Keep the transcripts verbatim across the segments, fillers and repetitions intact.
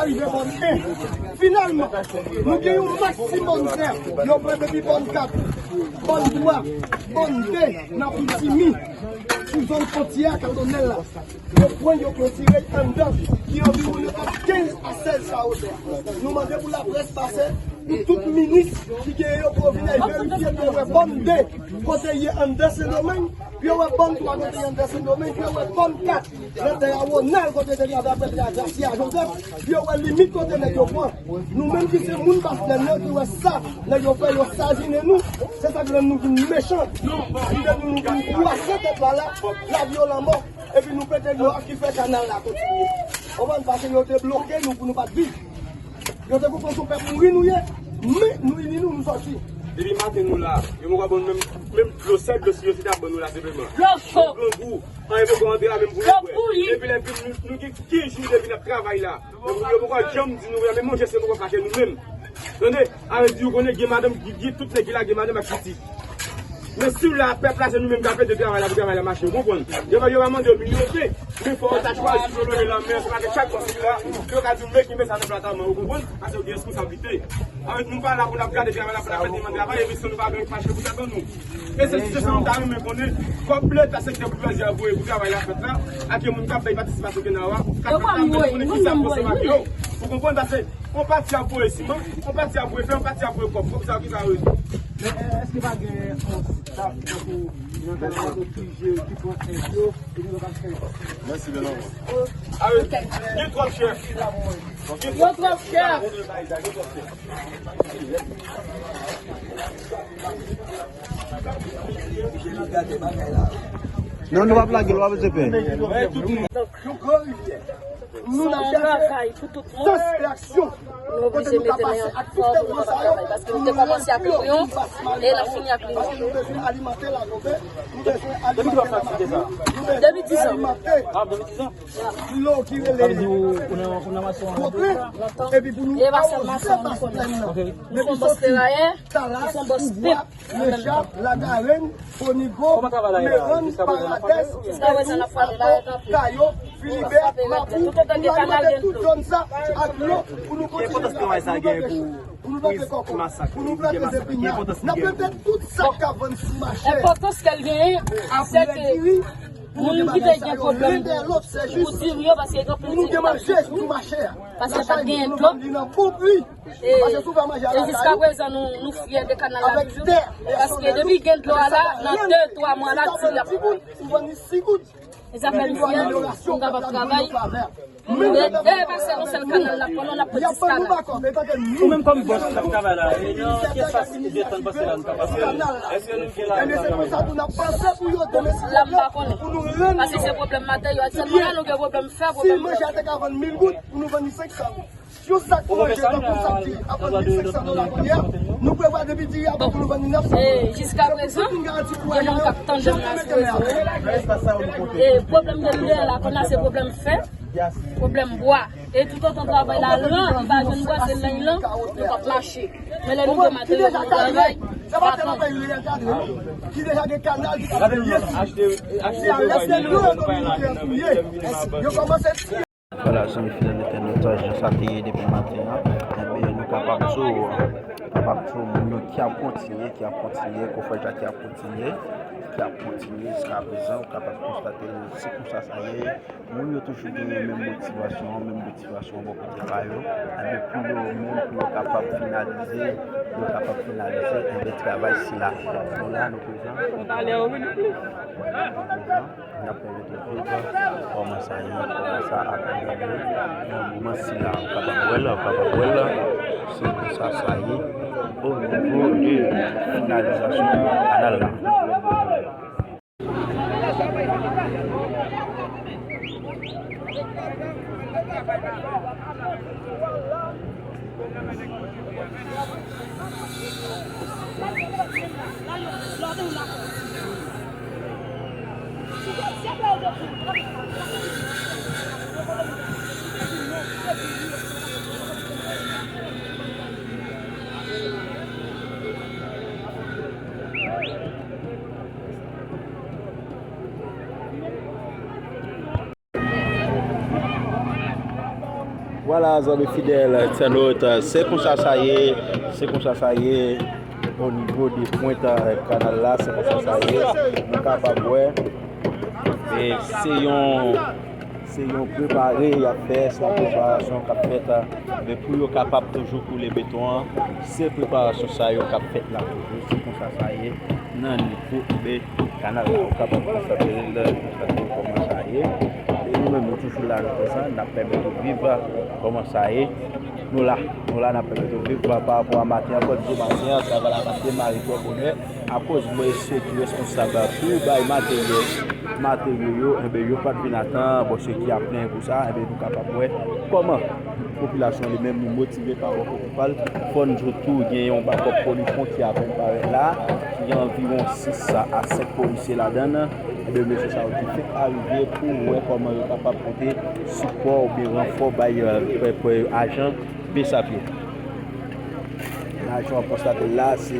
Rive bòn en. Finalman, nou gen yon maksimòm tè. Yo pran depi bòn kat, bòn twa, bòn de, nan Pitimi, sou zòn fwontyè a, Kantonèl la. Yo pran, yo klotire anndan, ki anviwone ant kenz a sèz kawo tè. Nou mande pou laprès pase, pou tout minis ki genyen yo pou yo vin al verifye, pou yo wè bòn de kote ye anndan Sendomeng, pou yo wè bòn twa kote ye anndan Sendomeng, pou yo wè bòn kat nan tè a Wonal kote te gen avè pèp la, Gracia Joseph, pou yo wè limit kote nèg yo pran. Nou menm ki se moun Bas Plèn nan, ki wè sa nèg yo fè, yo sajinen nou, se sa k rann nou vin mechan. Kite nou, nou vin kwase tèt la la, lavi yo lanmò. Epi nou pete dlo a ki fè kanal la kontinye. Konprann? Paske yo te bloke nou pou nou pa t viv. Yo te konprann se pèp mouri nou ye, men nou ini nou, nou sòti. Depi maten nou la, yo poko ban nou menm, menm dlo, sèl dlo si yo si ta ban nou la senpleman. Dlo cho. Grangou, anyen poko antre la menm pou nou bwè. Dlo bouyi. Depi lè vin, nou, nou gen kenz jou depi n ap travay la. Yo, yo poko janm di nou, men manje se poko fache nou menm. Tande? Avè di, ou konnen gen madanm, gen, gen tout nèg ki la, gen madanm ak pitit. Men si w la, pèp la, se nou menm k ap ede travay la pou travay la mache, ou konprann? Yo pa, yo pa mande w milyote, men fò w ta chwazi pou w leve lanmen, se pa ke chak fwa w la, yo ka di w men ki mesaj nan plat a mwen, ou konprann? Paske w gen responsablite. Avè nou pa la pou n ap gade travay la, pou n ap fè demann travay, epi si nou pa gen mache pou tèt nou. E se, se sa nou ta renmen konnen, kòb leta sektè boujwazi a voye pou travay la fèt la, ak yon moun k ap bay patisipasyon Kenawa, k ap fè travay, konnen ki sa k konsome ak yo. Ou konprann? Paske yon pati ap voye siman, yon pati ap voye fè, yon pati ap voye kòb. Kòb sa yo ki sa yo ye? Men, èske pa gen yon staf, tankou, nan gade oblije ki pran èd yo, epi yo pa fè? Mèsi, bèl anvan. Gen twòp chèf. Yo twòp chèf. Non, nou p ap lage, nou pa bezwen pè. Donk, se yon travay pou tout moun. Nou oblije mete men ansanm pou nou ka travay, paske nou te kòmanse ak Lyon e n ap fini ak Lyon. Depi diz an. Sa vle di ou, ou nan, ou nan mason an? Lontan. E pa sèl mason an, nou konnen. Nou se yon bòs ferayè, nou se yon bòs pèp. Kòman travay la ye la, jiska prezan, n ap fè l? Jiska prezan, n ap fè l la, e tanpri. Sa vle di, toutotan gen kanal, gen dlo. Ki enpòtans travay sa a genyen pou, pou masak? Ki enpòtans li genyen? Enpòtans ke l genyen, se ke moun ki te gen pwoblèm pou diri yo, paske gen anpil diri k ap pèdi. Paske pa t genyen dlo. E, e jiska prezan, nou, nou fyè de kanal la toujou. Paske depi gen dlo a la, nan de, twa mwa la, diri ap pran. E sa fè nou fyè pou nou kapab travay. E, e pa sèl yon sèl kanal n ap pran, non, n ap pran sis kanal. Ou menm kòm bòs k ap travay la, e nan ki espas ou gentan panse la nou ka pase? Èske nou gen la? La m pa konnen. Paske se pwoblèm materyo aktyèlman la, nou gen pwoblèm fè, pwoblèm. Pou nou vann li senk san goud. Si yon sak manje, tankou sak diri, ap vann mil senk san dola kounye a, nou prevwa depi diri a bon pou nou vann li nèf san dola. E jiska prezan, gen moun k ap tande m la sou rezo yo. E pwoblèm de diri la, konn la se pwoblèm fè, pwoblèm bwa. E toutotan travay la lan, li pa jwenn bwa, se lan lan, nou p ap mache. Men lè nou gen materyo pou nou travay, pa pran. Ki deja gen kanal, ki deja gen kanal, ki deja gen kanal, yo kòmanse. Vwala, zanmi fidèl entènot, jan sa te ye depi maten an, enben, nou kapab di w, kapab di w, moun yo ki ap kontinye, ki ap kontinye, kofraj la ki ap kontinye, ki ap kontinye jiska prezan, ou kapab konstate se konsa sa ye, moun yo toujou genyen menm motivasyon an, menm motivasyon an bò kote pa yo, enben, pou yo menm, pou yo kapab finalize, yo kapab finalize, enben, travay sila. Nou la, nou prezan. N ap fè retwouve kòman sa ye, kòman sa ap dewoule nan moman sila. Ou kapab wè la, ou kapab wè la. Se konsa sa ye o nivo de finalizasyon kanal la. Vwala, zanmi fidèl entènot, se konsa sa ye, se konsa sa ye o nivo de pwent kanal la, se konsa sa ye, nou kapab wè. E se yon, se yon prepare y ap fè, se yon preparasyon k ap fèt, men pou yo kapab toujou koule beton an, se preparasyon sa yo k ap fèt la toujou, se konsa sa ye nan nivo de kanal la. Ou kapab konstate l, konstate kòman sa ye. E nou menm, nou toujou la, nou prezan, n ap pèmèt ou viv kòman sa ye. Nou la, nou la, n ap pèmèt ou viv pa rapò a maten an, kòm di maten an, travay la pa demare twò bonè, akoz mwen se ki responsab pou bay materyèl, materyo yo, enben, yo pa t vin a tan, bon, se ki ap plenyen pou sa, enben, nou kapab wè kòman popilasyon li menm li motive pa rapò pou pa l. Fò n di w tou, gen yon bakòp polis fwontyè a vin parèt la, ki gen anviwon sis a sèt polisye ladan l. Ebyen, mesye sa yo ki fèk arive pou wè kòman yo kapab pote sipò oubyen ranfò bay, euh, pè, pè, ajan B S A P yo. Jan w ap konstate l la, se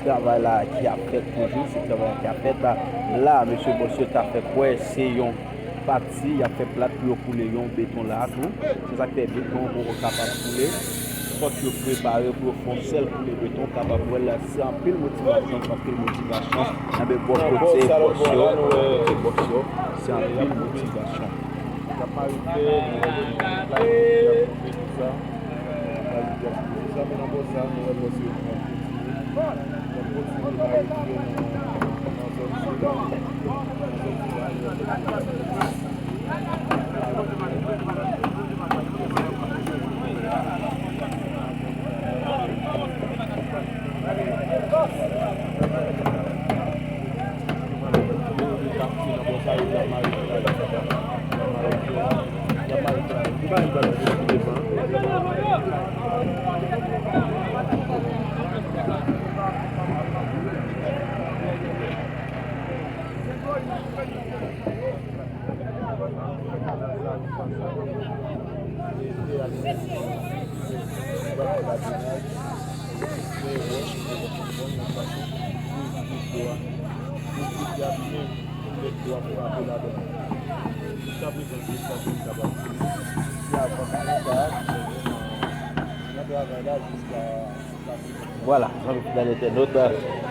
travay la ki ap fèt toujou, se travay la ki ap fèt la. La, mesye bòs yo ta fè kwè se yon pati, y ap fè plat pou yo koule yon beton la tou. Se sa k fè beton an poko kapab koule. Fòk yo prepare pou yo fè yon sèl koule beton, kapab wè la, se anpil motivasyon, se anpil motivasyon. Enben, bò kote bòs yo, kote bòs yo, se anpil motivasyon. Y ap mare fè, y ap koupe tout sa. Y ap mare fè, y ap koupe tout sa, men nan bò sa, nou wè bòs yo kontinye. Y ap kontinye mare fè nan, nan zòn sila. Vwala, zanmi fidèl entènot,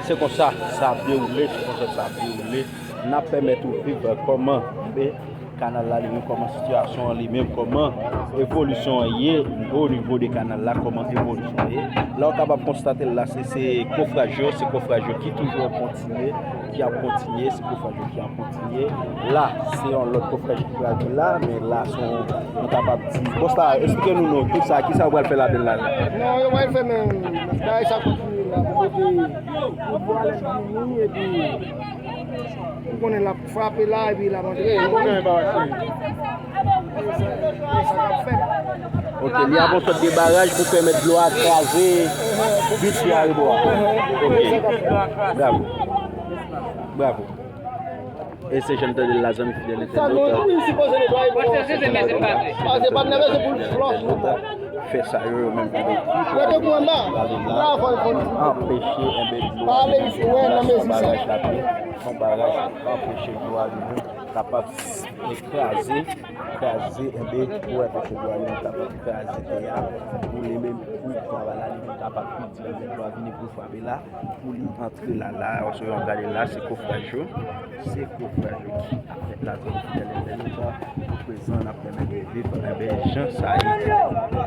se konsa sa ap dewoule, se konsa sa ap dewoule. N ap pèmèt ou viv kòman, e, kanal la li menm, kòman sitiyasyon an li menm, kòman evolisyon an ye o nivo de kanal la, kòman evolisyon an ye. La w kapab konstate l la, se, se kofraj yo, se kofraj yo ki toujou ap kontinye, ki ap kontinye, se kofraj yo ki ap kontinye. La, se yon lòt kofraj ki pral vin la, men la, se yon, nou kapab di, bòs la, eksplike nou non, tout sa, kisa yo pral fè ladan l la? Non, yo pral fè men, bagay sa kontinye la, pou kote, pou vwale vini, epi, ou konnen l ap frape la, epi l ap antre. Ou konnen bagay sa. E sa, e sa k ap fèt. Ok, li ap yon sòt de baraj pou pèmèt dlo a kraze bit ki arete a. Ok. Bravo. Bravo. E se jan n tande l la, zanmi fidèl entènot. Sa nou, wi, sipoze netwaye pou kòmanse. Pase pa t nève, se pou l flòch nou fè. Fè sa yo, yo menm ki ekip. Rete pou anba. Anpeche, enben, dlo a vini. Fon baraj la, fon baraj pou anpeche dlo a vini kapab kraze, kraze, enben, pou anpeche dlo a vini kapab kraze tè a, pou li menm, pou travay la, li menm kapab piti, enben, dlo a vini pou frape la, pou li antre la, la, w ap gade la, se kofraj yo, se kofraj yo ki ap fèt la, zanmi fidèl entènot, pou prezan, n ap pèmèt nou viv, enben, jan sa ye.